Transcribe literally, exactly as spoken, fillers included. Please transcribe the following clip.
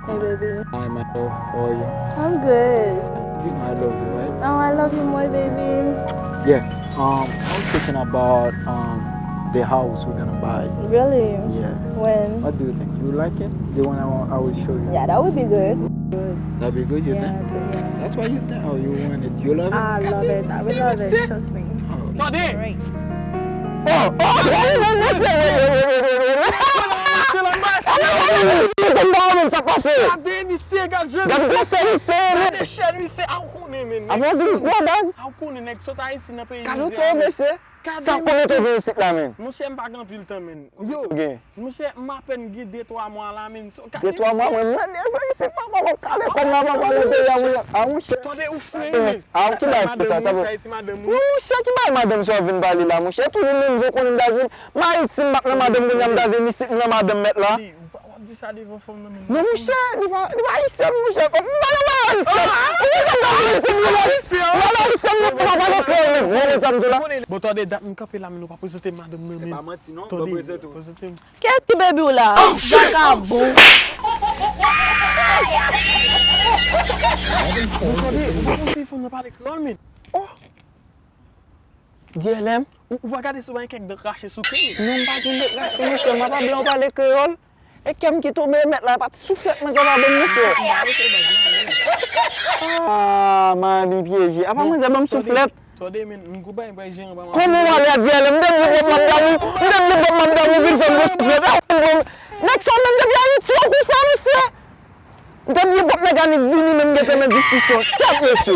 Hey, baby. Hi, my love. How are you? I'm good. You know I love you, right? Oh, I love you more, baby. Yeah. Um, I was thinking about um the house we're gonna buy. Really? Yeah. When? What do you think? You like it? The one I, wa- I will show you. Yeah, that would be good. That'd be good, you Yeah, think? so yeah. That's why you think. Oh, you want it. You love it. I love it. I will love it. Trust me. Oh. Tande! Great. Oh, oh, gade nan mesye, wait, wait, wait, wait, wait, wait. Se la mesye! Gade nan mesye, gade nan mesye, sa k pase. Gade misye, gade jan Gade misye! sa misye, men. Gade chèn misye, a w konnen men. Apa w vin gwo baz? A w konnen nèg sot Ayiti nan peyi Gade Izrayèl. to mesye. Gade Sa konnen to misye. Gen isit la men. Monchè, m pa gen anpil tan men. Yo gen. Monchè, m apèn gen de twa mwa la men. So, gade De twa mwa mwen mande sa isit papa w ap kale kòm la papa nan peyi a mwen. A monchè. Tande ou fre men. A ou ki bay pou sa sa pou. Ayiti madanm Wi monchè ki bay madanm sa w vin pale la monchè. Toujou menm jan w konnen m ta di m Ayiti m pa t nan madanm kounye a m ta vin isit m nan madanm mèt la. Li, w pa w ap di sa devan fanm nan men. Non monchè, li pa li pa ayisyen non monchè. M pa nan ayisyen. Ou monchè ta vin isit m nan ayisyen. M pa nan ayisyen m pa pale kreyòl menm. Ou konprann sa m di w la? Bon, tande dat m kanpe la men ou pa prezante madanm nan men. Pa manti non, Tande, bon prezante w. prezante m. Kiyès ki baby w la? Vakabon. Bon, tande, ou pa konn si fanm nan pale kreyòl men. Oh! D L M? Ou, ou pa gade si w pa gen kèk dan krache sou kè. Non, m pa gen lèt rache monchè, m pa blan ou pale kreyòl. E kè m ki tonbe mèt la, pa t souflèt mwen sa pa ban m monchè. Ah, mali pyeje. Apa mwen se ban m souflèt. Tande men, m kou bay bay jeran pa. Kòman w ale a D L M? M te di w pòp m ap damou. M te di w pòp m ap damou, vin fè m bon souflèt. Ah, bon. Nèg sa menm depi Ayiti, ou konsa mesye. M te di w pòp mekanik vini, men m gentan nan diskisyon. Kèt mesye.